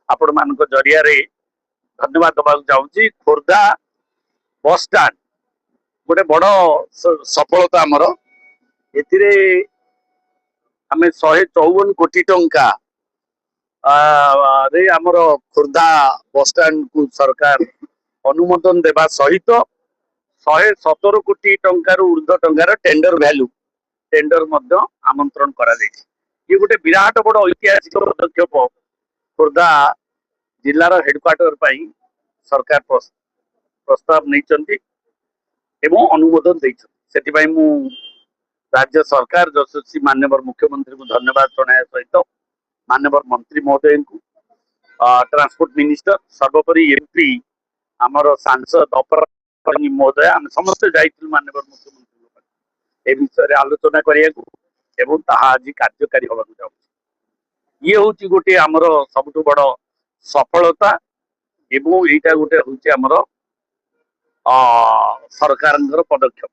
ଆପଣମାନଙ୍କ ଜରିଆରେ ଧନ୍ୟବାଦ ଦେବାକୁ ଚାହୁଁଛି। ଖୋର୍ଦ୍ଧା ବସଷ୍ଟାଣ୍ଡ ଗୋଟେ ବଡ ସଫଳତା ଆମର। ଏଥିରେ ଆମେ 154 କୋଟି ଟଙ୍କା ରେ ଆମର ଖୋର୍ଦ୍ଧା ବସଷ୍ଟାଣ୍ଡକୁ ସରକାର ଅନୁମୋଦନ ଦେବା ସହିତ 117 କୋଟି ଟଙ୍କାରୁ ଉର୍ଦ୍ଧ୍ୱ ଟଙ୍କାର ଟେଣ୍ଡର ଭ୍ୟାଲୁ, ଟେଣ୍ଡର ମଧ୍ୟ ଆମନ୍ତ୍ରଣ କରାଯାଇଛି। ଇଏ ଗୋଟେ ବିରାଟ ବଡ ଐତିହାସିକ ପଦକ୍ଷେପ। ଖୋର୍ଦ୍ଧା ଜିଲ୍ଲାର ହେଡକ୍ୱାର୍ଟର ପାଇଁ ସରକାର ପ୍ରସ୍ତାବ ନେଇଛନ୍ତି ଏବଂ ଅନୁମୋଦନ ଦେଇଛନ୍ତି। ସେଥିପାଇଁ ମୁଁ ରାଜ୍ୟ ସରକାର, ଯଶସ୍ୱୀ ମାନ୍ୟବର ମୁଖ୍ୟମନ୍ତ୍ରୀଙ୍କୁ ଧନ୍ୟବାଦ ଜଣାଇବା ସହିତ ମାନ୍ୟବର ମନ୍ତ୍ରୀ ମହୋଦୟଙ୍କୁ, ଟ୍ରାନ୍ସପୋର୍ଟ ମିନିଷ୍ଟର, ସର୍ବୋପରି ଏମପି, ଆମର ସାଂସଦ ଅପରାଜିତା ମହୋଦୟ, ଆମେ ସମସ୍ତେ ଯାଇଥିଲୁ ମାନ୍ୟବର ମୁଖ୍ୟମନ୍ତ୍ରୀଙ୍କ ପାଖକୁ ଏ ବିଷୟରେ ଆଲୋଚନା କରିବାକୁ ଏବଂ ତାହା ଆଜି କାର୍ଯ୍ୟକାରୀ ହେବାକୁ ଯାଉଛି। ଇଏ ହଉଛି ଗୋଟିଏ ଆମର ସବୁଠୁ ବଡ ସଫଳତା ଏବଂ ଏଇଟା ଗୋଟେ ହଉଛି ଆମର ସରକାରଙ୍କର ପଦକ୍ଷେପ।